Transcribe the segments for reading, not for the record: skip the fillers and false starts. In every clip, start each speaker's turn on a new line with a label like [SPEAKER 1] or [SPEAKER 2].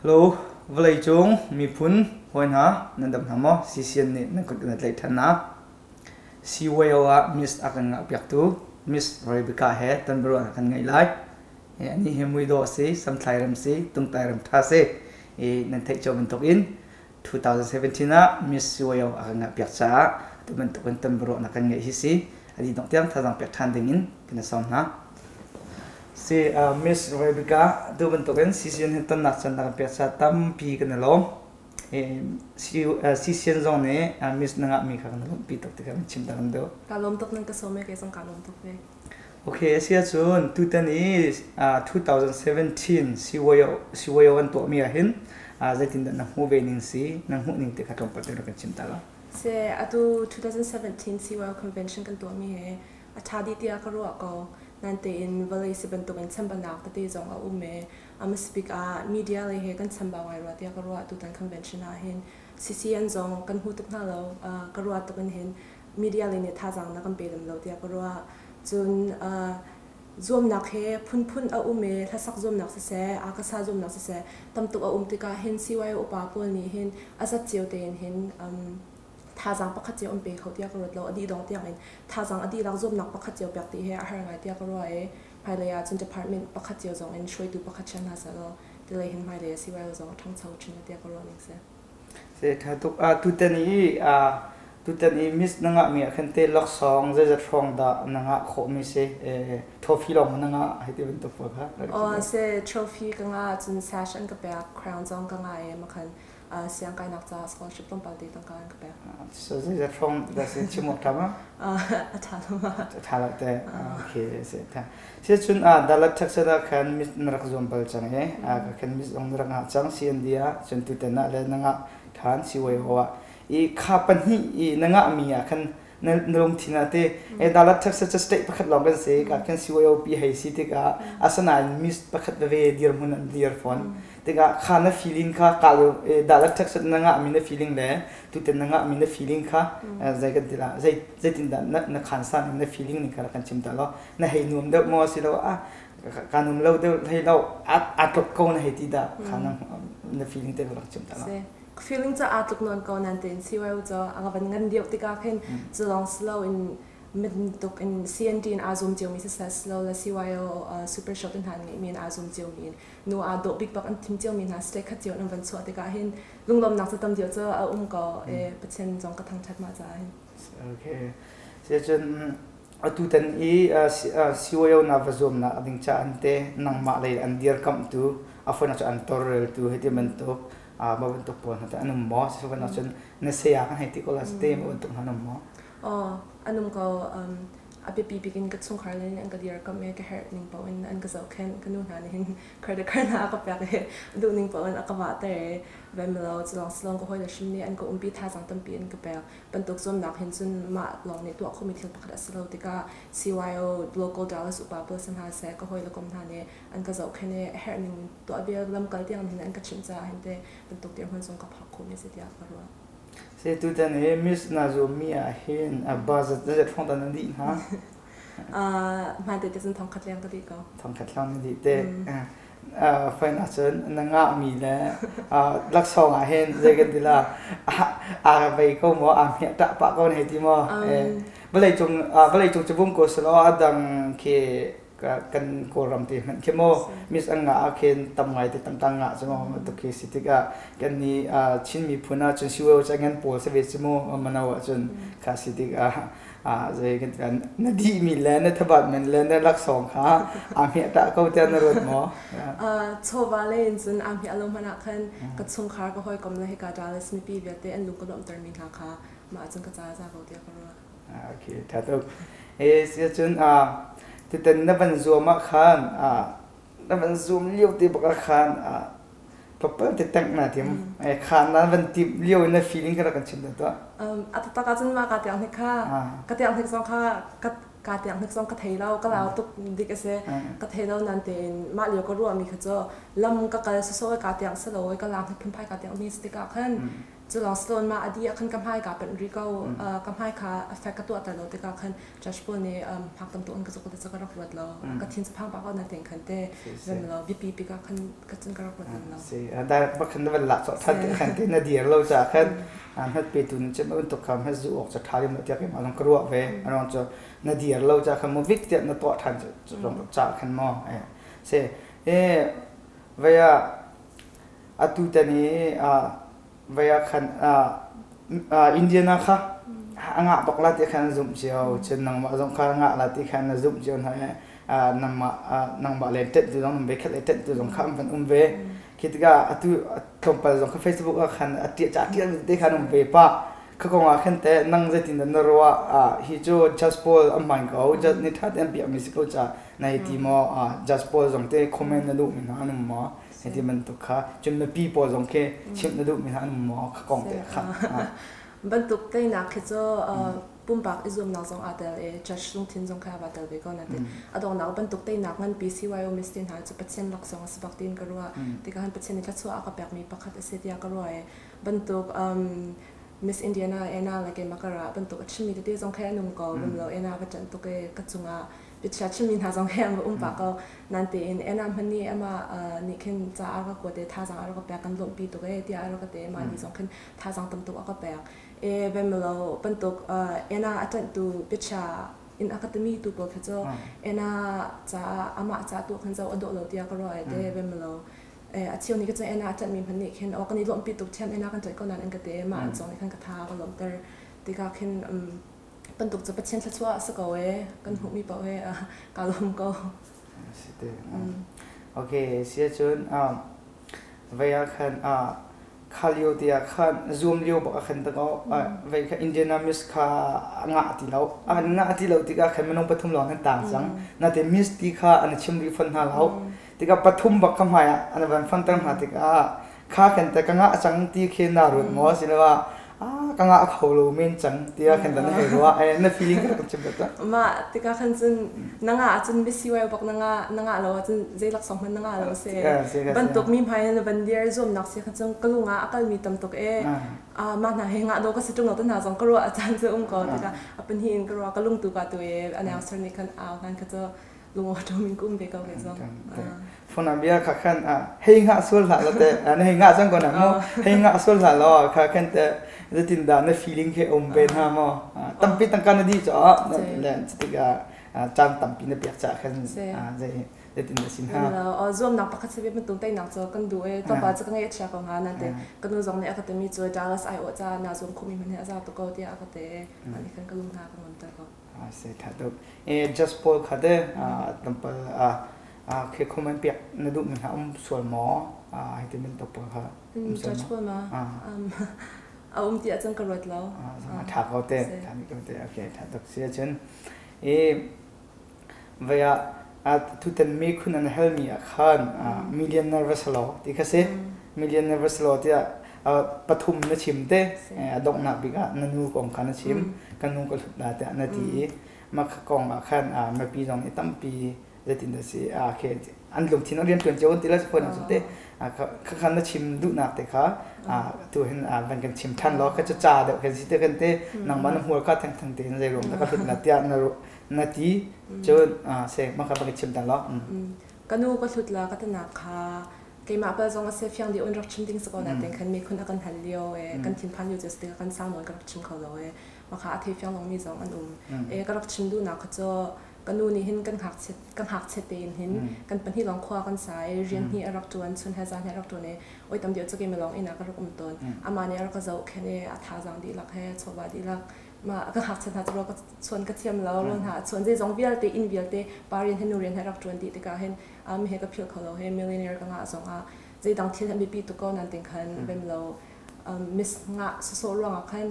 [SPEAKER 1] Hello, vawleicung miphun hawi hna nan dam hna maw? CCN nih nan kut in a tlaih ṭhan hna. CYO ah Miss a kan ngahpiaktu Miss Rebecca he ton biaruahnak kan ngei lai. Anih hi muidawh a si, samthlai rem si, tungtai rem ṭha si. I nan theih cio bantukin 2017 ah Miss CYO a kan ngahpiak caah atu bantukin ton biaruahnak kan ngeih hi si. A dih dongh tiang thazaang pek ṭhan dingin kan i sawm hna. Si, Miss Rebecca, atu bantukin CCN he tonnak caan na kan pek caah tampi kan i lawm. CCN zong nih Miss na ngahmi kha kan lawmhpi tuk ti kha kan chim ta kan duh.
[SPEAKER 2] Ka lawm tuk nan ka sawm i kei zong ka lawm tuk ve.
[SPEAKER 1] Okay, a si ahcun tutan i 2017 CYO, CYO an tuahmi ah hin zeitindah na hmuh ve ning si, na hmuh ning te kha tlawmpal te rak kan chim ta la.
[SPEAKER 2] Si, atu 2017 CYO convention kan tuahmi hi a ṭha dih tiah ka ruah ko. Nain vawlei si bantukin chambaunak tete zong a um i a hmasabik ah media lei he kan chambau ngai rua tiah ka ruah. Tutan convention ah hin CCN zong kan hmu tuk hna lo. Ka ruah tuk in hin media lei nih thazaang na kan pe lem lo tiah ka ruah. Cun zuamnak he phunphun a um i hlasak zuamnak siseh, akasa zuamnak siseh tamtuk a um tikah hin CYO upa pawl nih hin a zat cio tein hin thazaang pakhat cio an pe kho tiah ka ruat lo. A dih dong tiang in thazaang a dihlak zuamnak pakhat cio pek ti hi a har ngai tiah ka ruah i hmailei ah cun department pakhat cio zong in hruaitu pakhat chia hna sehlaw tilei hin hmailei ah CYO zong a ṭhangcho chin tiah ka ruah ning si.
[SPEAKER 1] Se ṭha tuk. Tutan i tutan i miss na ngahmi ah khan te laksawng zeizat hrawng dah na ngah khawhmi si? Trophy lawng na ngah hei ti bantuk pawl kha.
[SPEAKER 2] Aw se trophy ka ngah cun sash an ka pek, crown zong ka ngah i makhan siangkainak caah scholarship tlawmpal te tangka an ka pek.
[SPEAKER 1] So zeizat hrawng dah si chim awk ṭha ma?
[SPEAKER 2] A ṭha lo ma.
[SPEAKER 1] A ṭha lo te. Okay, se ṭha. Si cun Dalat Texas ah khan miss na rak zuam bal cang i khan miss zong na rak ngah cang CND ah cun tutan ah le na ngah ṭhan CYO ah i kha pahnih i na ngahmi ah khan na lungthin ah te Dalat Texas cu state pakhat lawng kan si ka khan CYO pi hei si tikah asinain miss pakhat veve dirhmun an dir fawn tikah kha na feeling kha ka Dalat Texas na ngahmi na feeling le tutan na ngahmi na feeling kha zei kan ti la zei zeitindah na khansan na feeling ning kha rak kan chim ta law na hei nuam deuh maw silo ah ka nuam lo deuh hlei lo aa tluk ko na hei ti dah kha na feeling te rak chim ta
[SPEAKER 2] lo. Feeling ca aa tluk nawn ko nan tein CYO cu a van ngan deuh tikah khin cu lawng silo in bantuk in CNT in aa zum ciomi siseh silo le CYO super show te hna ngeihmi in aa zum ciomi in nu aa dawh bik bak an thim ciomi hna state khat cio in an van chuah tikah hin lunglawmnak cu tam deuh cu a um ko e Pathian zong ka thangthat mah caah hin.
[SPEAKER 1] Okay. Cun atutan i CYO na va zuamnak ding ca an te nangmah lei an dirkamhtu a phone cu an tawlreltu hiti bantuk ma bantuk pawl hna an um maw sifan cun na saya kan hei ti ko la te ma bantuk hna an um maw?
[SPEAKER 2] Aw an um ko. A biapi bik in ka chungkhar le an ka dirkamh i ka herh ning paoh in an ka zohkhenh. Ka nu hna nih hin credit card hna a ka pek i duh ning paoh in a ka vahter i vemlo culong silong ka hawile hrim nih an ka umpi, thazaang tampi an ka pek bantuk zuamnak hin cun mah lawng nih tuah khomi thil pakhat a si lo tikah CYO local Dallas upa pawl si hna seh, ka hawile kom hna nih an ka zohkhenh i a herh ning tuah vial lamkal tiang hin an ka chimh caah hin te bantuk dirhmun zong ka phak khomi si tiah ka ruah.
[SPEAKER 1] Se tutan hi Miss na zuammi ah hin a budget zeizat hrawng dah na dih hna?
[SPEAKER 2] Hmaan te cun thongkhat leng ka dih ko.
[SPEAKER 1] Thongkhat leng na dih te. Fain ahcun na ngahmi le laksawng ah hin zei kan ti la aa vei ko maw aa hmiah ṭah pah ko na hei ti maw? Vawlei cung cubung ko selaw a dang khi kan Kawlram te hmanh khi maw mis an ngah ah khin tam ngai te tangka ngah cu maw tuk khi si tikah kan nih Chin miphun ah cun siwo cu ngan pawl si ve cu mu mano ah cun kha si tikah zei kan kan na dihmi le na thabat men le na laksawng kha aa hmiah tah ko tiah na ruat maw?
[SPEAKER 2] Chawva le in cun aa hmiah lo hmanh ah khan ka chungkhar ka hawikom le hika Dallas mipi vialte an lung ka nuamhtermi hna kha mah cun ka ca za ko tiah ka ruah.
[SPEAKER 1] Okay, tha tuk. E si cun tutan na van zuam ah khan na van zuam lio te bak ah khan Papal te tank na tim. Kha na van tim lio na feeling kha kan chim ta.
[SPEAKER 2] A taktak ahcun mah ka tiang hnik kha ka tiang hnik zong kha ka ka tiang hnik zong ka thei lo, ka lau tuk dik a si. Ka thei lo nan tein mah lio ka ruahmi kha cu lam ka kal sawsawh ka tiang si lo ka lang hnik phunphai ka tiang mi si tikah khan. Cu lawng si loin mah a dih ah khan ka hmai kaa panh rih ko. Ka hmai kha affect ka tuah ter lo tikah khan judge pawl nih hmak tam tuk an ka zuk ti cu ka rak ruat lo. Ka thin cu phang pah ko na ten khan te rem lo biapi bik ah khan ka cun ka rak ruat lo.
[SPEAKER 1] Si direct bak khan na van lak cawh than te khan te na dir lo ca khan hmat pe tu nih cun bantuk kha hmat zu awk ca tha lim lo tiah keimah zong ka ruah ve. Aruang cu na dir lo ca khan mo vik tiah na tuah than ca khan mo si e vaya atu tan i vei ah khan Indiana kha a ngah bak la ti khan an zumh cio cun nangmah zong kha a ngah la ti khan na zumh cio hna i nangmah nangmah le ṭenh tu zong nan ve khat le ṭenh tu zong kha an van um ve. Khi tikah atu tlawmpal zong kha Facebook ah khan a ṭiah ca ṭial te khan um ve pah. Kha kong ah khan teh nang zeitin dah na ruah? Hi cu Just Paul an hman ko just ni ṭha tein piakmi si ko ca na hei ti maw? Just Paul zong te comment na duhmi hna an um maw? Hiti bantuk kha cun mipi pawl zong khi chimh na duhmi hna an um maw kha kong te kha?
[SPEAKER 2] Bantuk teinak khi cu pumpak i zuamnak zong aa tel i church lungthin zong kha aa tel ve ko nain a donghnak bantuk teinak nganpi CYO Misty hna cu Pathian laksawng a si bak tiin ka ruah. Tikah han Pathian nih thluachuah a ka pekmi pakhat a si tiah ka ruah i bantuk Miss Indiana Anna le keimah ka ra bantuk a chimmi tete zong khi an um ko. Lo Anna va ṭanh tuk i ka cungah biachia chimmi hna zong he an va um pah ko. Nan tein Anna hmanh nih amah nih khin ca a ka kuat i thazaang a rak ka pek, kan lawmhpi tuk e tiah a rak ka ti. Mah nih zong khin thazaang tam tuk a ka pek. E vemlo bantuk Anna a ṭanhtu biachia in a ka timi tu pawl kha cu Anna caah amah ca tu khan zo a dawh lo tiah ka ruah e te vemlo a cheu nih ka cun Anna a ṭanhmi hmanh nih khin aw kan i lawmhpi tuk ṭhiam, Anna kan ṭanh ko nain an ka ti. Mah an zong nih khan ka tha a ka lawmhter tikah khin bantuk cu Pathian thluachuah a si ko e, kan hmuhmi paoh he kaa lawm ko.
[SPEAKER 1] Si te. Okay, si ahcun vei ah khan kha lio te ah khan zuam lio bak ah khan ta ko vei kha Indiana Miss kha a ngah ti lo. A ngah ti lo tikah khan minung pathum lawng kan tang cang. Nate Miss ti kha an chim rih fon hna lo. Tikah pathum bak kha hmai ah an van fonter hna tikah kha kan te ka ngah cang ti khi na ruat maw siloah ka ngah kho lo men cang tiah khan na hei ruah na feeling ka rak chim ta?
[SPEAKER 2] Mah tikah khan cun na ngah ahcun bisi wai bak na ngah, na ngah lo ahcun zei laksawng hmanh na ngah lo si. Bantuk mi hmai na van dir zuamnak si khan cun ka lung ah a kalmi tam tuk e. Mah hna he ngah do ka si ṭung lo te hna zong ka ruah a caan cu um ko. Tikah a pahnih in ka ruah, ka lung tu ka tu e announcer nih khan au khan kha cu lungawṭawm in ka um ve ko ve zong.
[SPEAKER 1] Phone ah bia kha khan hei ngah sual hlah la te na hei ngah cang ko na mu, hei ngah sual hlah law kha khan te zeitin dah na feeling khi um ve hna maw? Tampi tangka na di caah le tikah caan tampi na pek caah khan zei zeitin dah sin ha?
[SPEAKER 2] Zuamnak pakhat si ve bantuk teinak cu kan duh e tlawmpal cu ka ngaih a chia ko hnga. Nain ka nu zong nih a ka timi cu Dallas ai awh ca naa zuam khawhmi hmanh hi a za tuk ko tiah a ka ti. Mah nih khan ka lung hna ka ngamter ko.
[SPEAKER 1] Se tha tuk. E just Paul kha te tampal khi comment piak na duh mi hna um sual maw? Hi ti bantuk pawl kha
[SPEAKER 2] um sual? Judge Paul ma a um ti ahcun ka ruat lo.
[SPEAKER 1] Tha ko te, tha mi ko te. Okay, tha tuk si ahcun e vaya tutan mi khun an hel mi ah khan million nervous lo ti kha si. Million nervous lo tiah pathum na chim te, a donghnak bik ah na nu kong kha na chim, ka nu ka hlut la tiah na ti i mah kong ah khan mipi zong nih tampi zeitin dah si khi an lungthin an rian ṭuan cio an ti la si fawn te kha khan na chim duhnak te kha tu hin van kan chim ṭhan law kha cu ca deuh kan si te kan te nangmah na hmur kha theng theng tein zei ruang dah ka hlut na tiah na na ti cun se mah kha van kan chim ṭhan law.
[SPEAKER 2] Ka nu ka hlut la ka tanak kha keimah bal zong a se fiang dih un rak chim ding si ko nain khan mi khun a kan hal lio e, kan thinphan lio cu si kan sang nawn ka rak chim kho lo e, mah kha a thei fiang lomi zong an um e. Ka rak chim duhnak kha cu ka nu nih hin kan hngakchiat tein hin kan pahnih lawng khua kan sa i rian hi a rak ṭuan, chun he zan he a rak ṭuan i oi tam deuh cu keimah lawng inn ah ka rak um tawn. Amah nih a rak ka zohkhenh i a thazaang dihlak he chawva dihlak mah ka ngakchiat hna cu ka chuan ka thiam lo rawl hna a chuan, zeizong vialte, inn vialte pa rian he nu rian he rak ṭuan dih tikah hin mi he ka philh kho lo he. Millionaire ka ngah zong ah zeidang thil an biapi tuk ko nan ting khan rem lo miss ngah sawsawh ruangah khan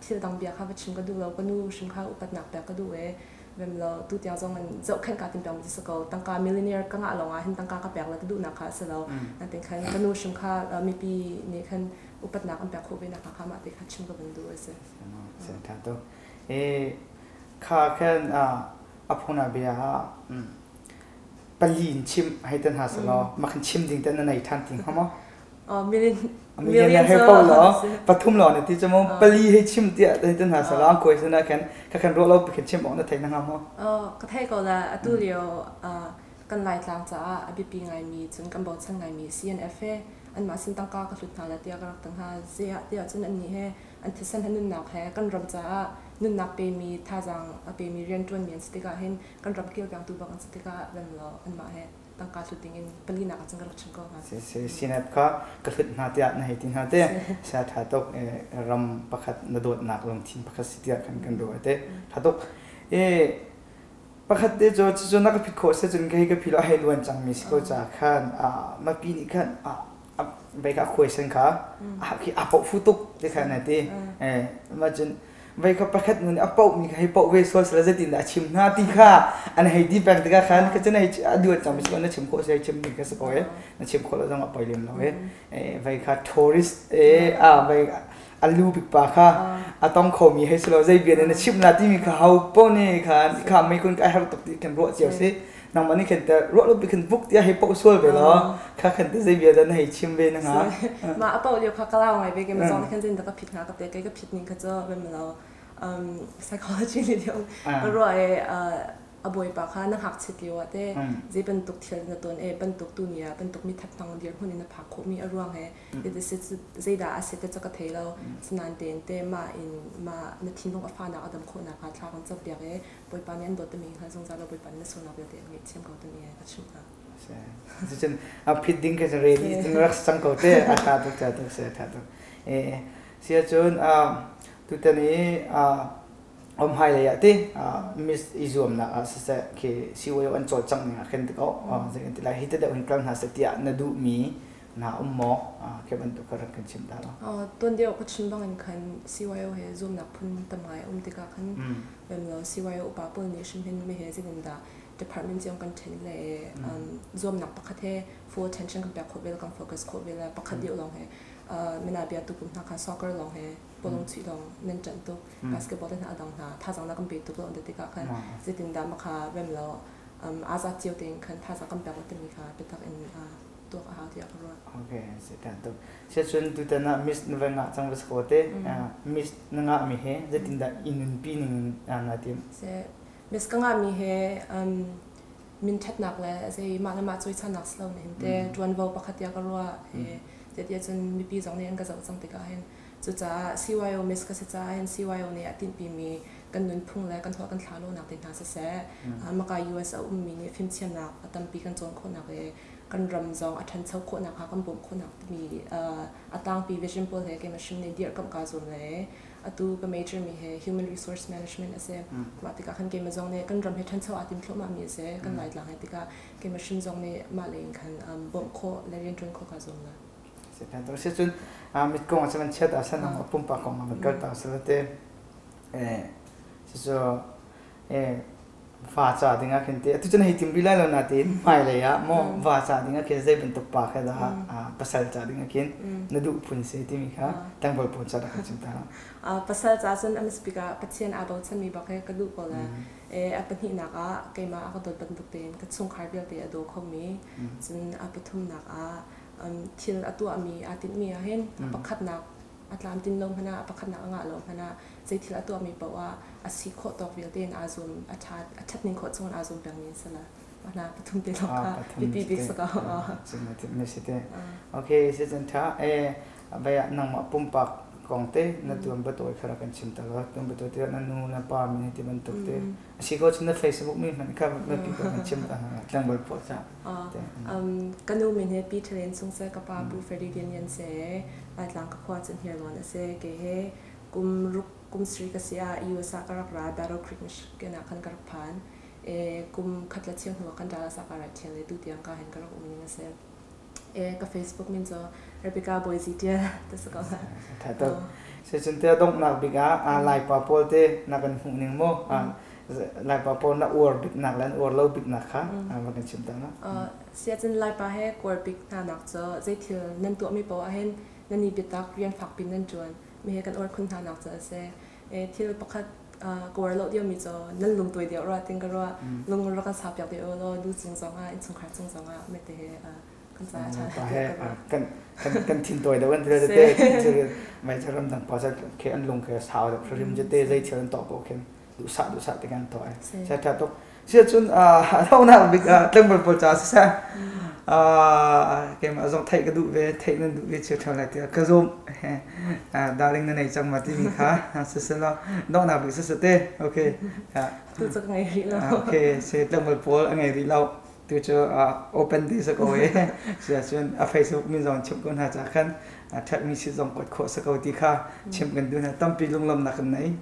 [SPEAKER 2] thil dang bia kha va chim ka duh lo. Ka nu hrim kha upatnak pek ka duh e, rem lo tu tiang zong an zohkhenh ka tim peng mi si ko. Tangka millionaire ka ngah lawng ah hin tangka ka pek la ka duhnak kha a si lo nan ting khan ka nu hrim kha mipi nih khan upatnak an pek khawh ve nak kha mah te kha chim ka van duh a si.
[SPEAKER 1] Tha tuk e. Kha khan a phuna bia pali in chim hei tan hna selaw mah khan chim ding te na nei ṭhan ti hnga maw?
[SPEAKER 2] Million
[SPEAKER 1] Million he po lo pathum lo na ti chu mo pali he chim tia te tin ha salang koi sana khan ka khan ro lo pi khan chim ong na thei na nga mo.
[SPEAKER 2] Ka thei ko la atu lio kan lai tlang caah a biapi ngaimi cun kan bochan ngaimi CNF he anmah sin tangka ka hlut hna la tiah ka rak tang hna. Zei ah tiah cun annih he an thisen he nunnak he kan ram caah nunnak pemi thazaang a pemi rianṭuanmi an si tikah hin kan ram kilvengtu bak an si tikah rem lo anmah he tangka hlut dingin palinak ah cun ka rak chim ko hna.
[SPEAKER 1] CNF kha ka hlut hna tiah na hei ti hna te sia ṭha tuk ram pakhat na dawtnak lungthin pakhat si tiah kan kan ruah te ṭha tuk. Pakhat te cu cucu na ka phit khawh si cun kei ka philo a hei luan cangmi si ko caah khan mipi nih khan vei kha a khuaisen kha khi a poh fu tuk ti khan a ti. Mah cun vei kha pakhat nu nih a pohmi kha hei poh ve sual sila zeitin dah a chim hna ti kha an hei ti peng tikah khan ka cun hei a luan cangmi si ko na chim khawh si hei chim ding kha si ko e na chim khawh lo zong a poi lem lo e vei kha tourist e a vei a lu bik pa kha a tong khomi hei si lo zei bia na chimh la timi kha ho po nih khan kha mei kun kai har tuk ti khan ruah cio si nangmah nih khan te ruah lo bi khan buk tia hei poh sual ve lo kha khan te zei bia da na hei chim ve na nga.
[SPEAKER 2] Ma a poh lio kha ka lau ngai ve ke ma zong khan zin da ka phit nga ka te ke ka phit ning kha cho ve ma lo psychology ni deu ka ruah e a bawipa kha na ngakchit lio ah te zei bantuk thil na ton e bantuk tu ni ah bantuk mi that hmang dir hmun in na phak khawh mi a ruang he zeidah a si te cu ka thei lo. Sinain tein te mah in mah na thinlung a fahnak a dam khawhnak ah thla kan campiak i Bawipa nih an dawt timi hngal zungzal lo Bawipa nih na sualnak vialte an ngaihthiam ko timi ka chimh hna.
[SPEAKER 1] Cucun a phit ding ka ready cun rak cang ko te a tha tuk tha tuk se tha tuk. Eh sia cun tutan i om hai lei ah ti miss i zuamnak ah siseh khi CYO an cawlcangh ning ah khin ti ko zei kan ti lai hi te deuh hin kal hna seh tiah na duhmi na um maw khi bantuk ka rak kan chim ta lo.
[SPEAKER 2] Tuan deuh ka chim bangin khan CYO he zuamnak phun tam ngai um tikah khan rem lo CYO upa pawl nih hrim hin me he zeitin dah department cio kan then le zuamnak pakhat he full attention kan pek khawh ve kan focus khawh ve le pakhat deuh lawng he mina bia tu kum hna kha soccer lawng he polong chuih lawng nan ṭanh tuk basketball te hna adang hna thazang na kan pe tuk lo tikah khan zeitin dah makha rem lo azat cio tein khan thazang kan pek lo timi kha biatak in tuak a hau tiah ka ruah.
[SPEAKER 1] Okay, si tan tuk. Siacun tutan ah Miss na va ngah cang va si ko te. Miss na ngah mi he zeitindah i nunpi ning na tim?
[SPEAKER 2] Se Miss ka ngah mi he min ṭhatnak le zei mah le mah cawisannak si lo na hin te ṭuanvo pakhat tiah ka ruah. Zeitiah cun mipi zong nih an ka zoh cang tikah hin cucaah CYO Miss ka si caah hin CYO nih a tinhpimi kan nunphung le kan holh kan thla lonak te hna siseh maka US a ummi nih fimthiamnak a tampi kan cawn khawhnak le kan ram zong a ṭhancho khawhnak hnga kan bawmh khawhnak timi a tangpi vision pawl he keimah hrim nih dirhkamh kaa zuam le atu ka major mi he human resource management a si. Mah tikah khan keimah zong nih kan ram he ṭhancho aa tim thluahmah mi a si. Kan Laitlang he tikah keimah hrim zong nih mah lei in khan bawmh khawh le rianṭuan khawh kaa zuam la.
[SPEAKER 1] Si cun mit kong ah cun chiat ah san pumpak kong ah van kal ta sila te cucu va ca ding ah khin ti atu cun hei tim rih lai lo nain hmailei ah maw va ca ding ah khin zei bantuk pa kha dah pasal ca ding ah khin na duh phun si timi kha tlangval pawl ca dah kan chim ta.
[SPEAKER 2] Pasal ca cun a hmasabik ah Pathian aa bochanmi bak he ka duh ko le a pahnihnak ah keimah a ka dawt bantuk tein ka chungkhar vialte a daw khomi cun a pathumnak ah thil a tuahmi aa tinhmi ah hin a pakhatnak a tlamtlin lo hmanh ah a pakhatnak a ngah lo hmanh ah zei thil a tuahmi paoh ah a si khawh tawk vialte in aa zuam a ṭhat a ṭhat ning khawh chung in aa zuam pengmi an si la hna pathum te lawng kha biapi bik si ko.
[SPEAKER 1] Okay si cun ṭha e baya nangmah pumpak kong te na tuan batawi kha rak kan chim ta lo tuan batawi te na nu na pa min ti bantuk te a si ko cun na Facebook mi hmanh kha na pi kan chim ta tlangval pawl ca.
[SPEAKER 2] Ka nu min hi Pi Ṭha Lian Sung seh, ka pa Pu Ferdy Lian Lian seh, Laitlang ka khua cun Hniarlawn a si. Kei he kum ruk kum sarih ka si ah US ah ka rak ra, Battle Creek, Michigan ah khan ka rak phan. Kum khat le cheu hnu ah khan Dallas ah ka rak ṭhial i tutiang ka hin ka rak um ning a si. Ka Facebook min cu Rebecca Boise Ṭial ti si ko.
[SPEAKER 1] Tha tuk. Cucun te donghnak bik ah Laipa pawl te na kan hmuh ning mu? Laipa pawl na uar biknak le an uar lo biknak kha va kan chim ta na.
[SPEAKER 2] Siacun Laipa he kuar bik hna nak cu zeithil nan tuahmi paoh ahhin nan i biatak rian fakpi nan ṭuan mi he kan uar khun hna nak cu a si. Thil pakhat ka uar lo diomi cu nan lungtuai deuh rua tin ka ruah. Lung rak kan sau piak deuh law nu cung zongah innchungkhar cung zongah mete he. Kan caah ṭha
[SPEAKER 1] he kan kan kan thin tawi deuh kan ti te te mai ram dang pa ke an lung ke sau deuh hrim je te zei thil an to ko khin duhsah duhsah te kan to ai sa tha tuk sia cun thaunak bik tlangval pawl ca si sa keimah zong theih ka duh ve theih nan duh ve chiu theo lai tiah ka zum darling na nei cang ma timi kha siselaw donghnak bik si te okay.
[SPEAKER 2] Tu cu ka ngei rih lo.
[SPEAKER 1] Okay, se tlangval pawl a ngei rih lo. Tu cu open ti sa ko e. Sia cun a Facebook min zong chim ko hna ca khan that mi si zong kuat khawh sa ko ti kha chim kan duh hna. Tampi lunglawmnak kan nei.